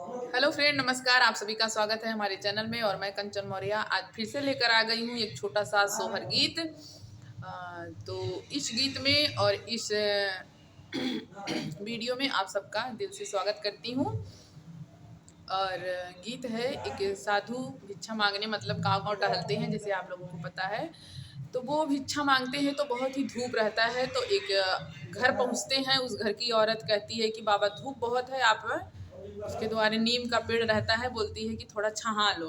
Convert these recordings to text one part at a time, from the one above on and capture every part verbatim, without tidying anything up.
हेलो फ्रेंड, नमस्कार। आप सभी का स्वागत है हमारे चैनल में और मैं कंचन मौर्य आज फिर से लेकर आ गई हूँ एक छोटा सा सोहर गीत। अ, तो इस गीत में और इस वीडियो में आप सबका दिल से स्वागत करती हूँ। और गीत है, एक साधु भिक्षा मांगने, मतलब गांव-गांव टहलते हैं, जैसे आप लोगों को पता है। तो वो भिक्षा मांगते हैं तो बहुत ही धूप रहता है, तो एक घर पहुंचते हैं। उस घर की औरत कहती है कि बाबा, धूप बहुत है, आप उसके द्वारे नीम का पेड़ रहता है, बोलती है कि थोड़ा छहा लो।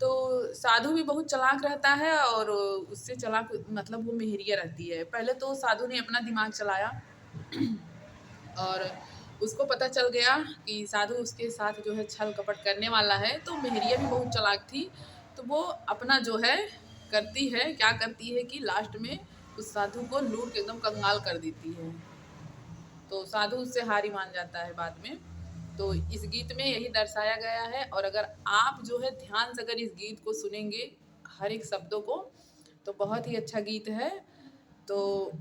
तो साधु भी बहुत चालाक रहता है और उससे चालाक, मतलब, वो मेहरिया रहती है। पहले तो साधु ने अपना दिमाग चलाया और उसको पता चल गया कि साधु उसके साथ जो है छल कपट करने वाला है। तो मेहरिया भी बहुत चालाक थी, तो वो अपना जो है करती है, क्या करती है कि लास्ट में उस साधु को लूट के एकदम कंगाल कर देती है। तो साधु उससे हार ही मान जाता है बाद में। तो इस गीत में यही दर्शाया गया है। और अगर आप जो है ध्यान से अगर इस गीत को सुनेंगे, हर एक शब्दों को, तो बहुत ही अच्छा गीत है। तो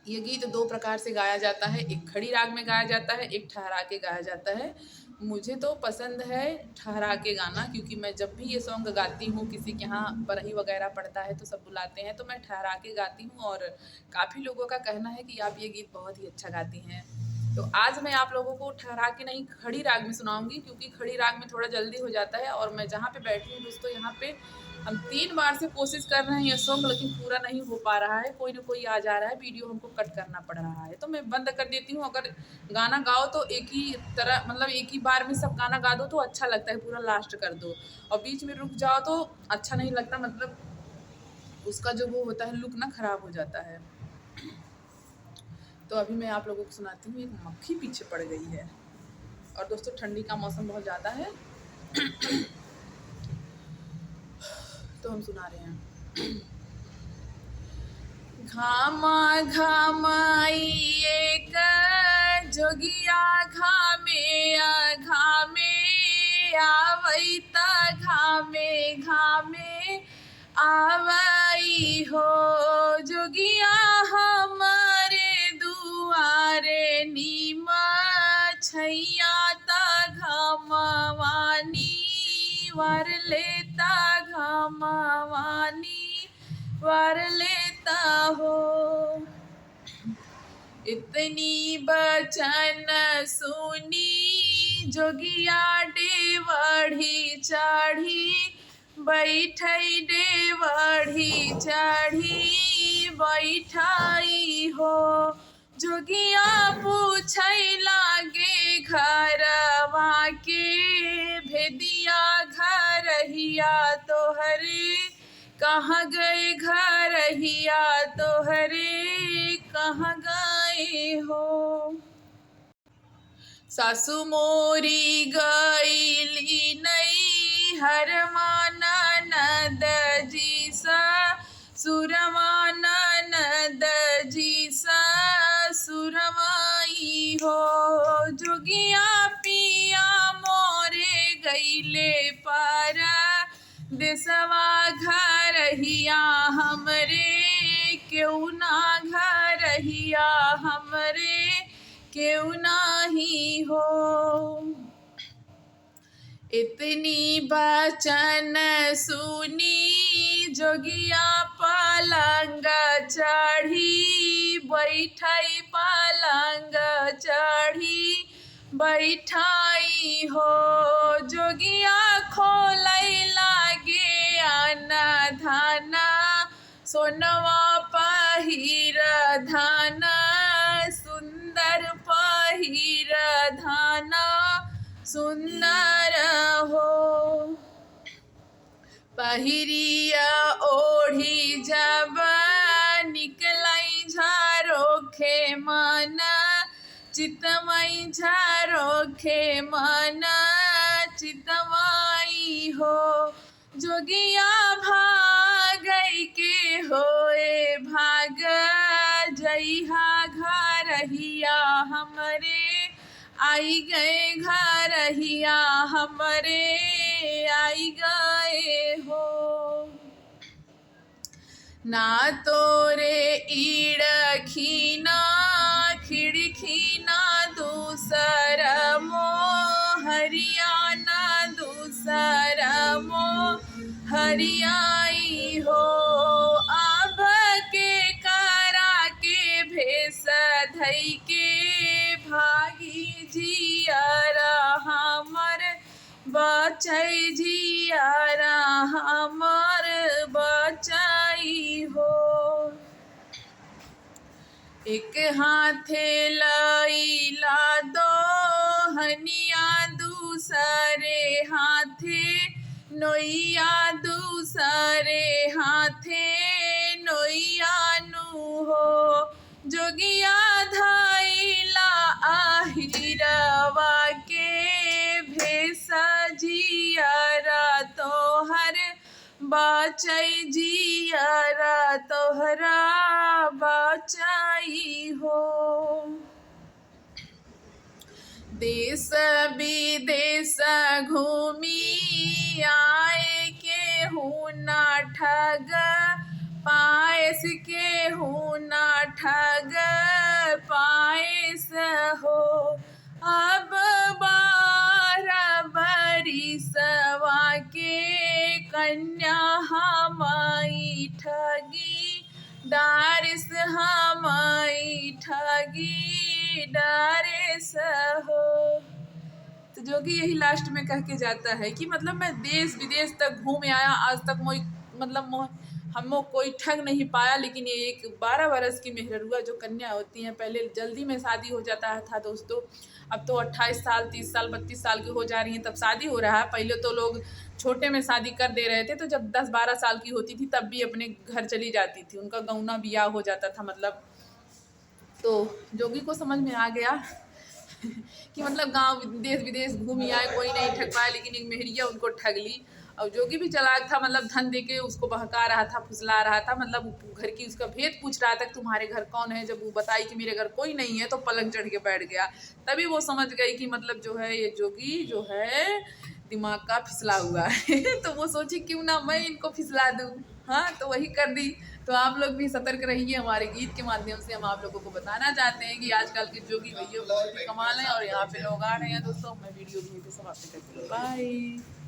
ये गीत दो प्रकार से गाया जाता है, एक खड़ी राग में गाया जाता है, एक ठहरा के गाया जाता है। मुझे तो पसंद है ठहरा के गाना, क्योंकि मैं जब भी ये सॉन्ग गाती हूँ, किसी के यहाँ बरही वगैरह पड़ता है तो सब बुलाते हैं, तो मैं ठहरा के गाती हूँ। और काफ़ी लोगों का कहना है कि आप ये गीत बहुत ही अच्छा गाती हैं। तो आज मैं आप लोगों को ठहरा के नहीं, खड़ी राग में सुनाऊंगी, क्योंकि खड़ी राग में थोड़ा जल्दी हो जाता है। और मैं जहाँ पे बैठी हूँ दोस्तों, यहाँ पे हम तीन बार से कोशिश कर रहे हैं ये सॉन्ग, लेकिन पूरा नहीं हो पा रहा है। कोई ना कोई आ जा रहा है, वीडियो हमको कट करना पड़ रहा है, तो मैं बंद कर देती हूँ। अगर गाना गाओ तो एक ही तरह, मतलब एक ही बार में सब गाना गा दो तो अच्छा लगता है, पूरा लास्ट कर दो, और बीच में रुक जाओ तो अच्छा नहीं लगता, मतलब उसका जो वो होता है, लुक ना खराब हो जाता है। तो अभी मैं आप लोगों को सुनाती हूँ, एक मक्खी पीछे पड़ गई है। और दोस्तों, ठंडी का मौसम बहुत ज़्यादा है, तो हम सुना रहे हैं। घामा घामाई एक जोगिया, घामे आ घामे आवैता, घामे घामे आवई हो। जोगिया हमरे दुआरे नीमा छैया ता घमवानी वर लेता, घमवानी वर लेता हो। इतनी बचन सुनी जोगिया डेवढ़ी चढ़ी, बैठई डेवढ़ी चढ़ी बैठई हो। जोगिया पूछै लागे घरवा के भेदिया, घरहिया तोहरे कहाँ गए, घरहिया तोहरे कहाँ गए हो। सासु मोरी गईली नैहरवा, ननद जी ससुरवा, ननद जी ससुरवा ई हो। जोगिया पिया मोरे गईले परदेसवा, घरहिया हमरे केहू ना, घरहिया हमरे केहू नाही हो। इतनी बचन सुनी जोगिया पलंग चढ़ी बैठई, पलंग चढ़ी बैठई हो। जोगिया खोलै लागे अन धन सोनवा पहिर धन सुंदर, पहिर धन सुंदर हो। पहिरिया ओढ़ी जब निकलै झारो खे मन, चितमई झारो खे मन चितमई हो। जोगिया भागई के होए भाग, जइहा घरहिया हमरे, आई गए घरहिया हमरे, आई गए हो। ना तोरे इड़खी ना खिड़खी ना दूसर मो हरियाणा दूसर मोहरियाई हो, अब के करा के भेष धई के भागी जियरा हमर बचई जियरा हमर बचई हो। एक हाथे लइला दोहनिया, दूसरे हाथे नोइया, दूसरे हाथे नोइया नु हो। जोगिया धइला अहिरवा के भेष, जियरा तोहर बचई, जियरा तोहरा बचई हो। देश विदेश घूमी आए, केहू ना ठग पाएस, केहू ना ठग पाएस हो। अब बारह बरिसवा के कन्या हमई ठगी डारेस, हमई ठगी डारेस हो। तो जोगी यही last में कह के जाता है कि मतलब, मैं देश विदेश तक घूम आया, आज तक मोई, मतलब, मो-, हमो कोई ठग नहीं पाया, लेकिन ये एक बारह बरस की मेहररुआ जो कन्या होती हैं, पहले जल्दी में शादी हो जाता था दोस्तों, अब तो अट्ठाईस साल, तीस साल, बत्तीस साल की हो जा रही हैं, तब शादी हो रहा है। पहले तो लोग छोटे में शादी कर दे रहे थे, तो जब दस बारह साल की होती थी, तब भी अपने घर चली जाती थी, उनका गौना बियाह हो जाता था, मतलब। तो जोगी को समझ में आ गया कि मतलब, गाँव, देश विदेश घूम ही आए, कोई नहीं ठग पाए, लेकिन एक मेहरिया उनको ठग ली। और जोगी भी चालाक था, मतलब, धन देके उसको बहका रहा था, फुसला रहा था, मतलब, घर की, उसका भेद पूछ रहा था कि तुम्हारे घर कौन है। जब वो बताई कि मेरे घर कोई नहीं है, तो पलंग चढ़ के बैठ गया। तभी वो समझ गई कि मतलब, जो है, ये जोगी जो है, दिमाग का फिसला हुआ है। तो वो सोची, क्यों ना मैं इनको फिसला दूँ। हाँ, तो वही कर दी। तो आप लोग भी सतर्क रहिए। हमारे गीत के माध्यम से हम आप लोगों को बताना चाहते हैं कि आजकल के जोगी भैया बहुत ही कमाल हैं। और यहाँ पे लोग आ रहे हैं दोस्तों, मैं video यहीं पे समाप्त करती हूँ। Bye।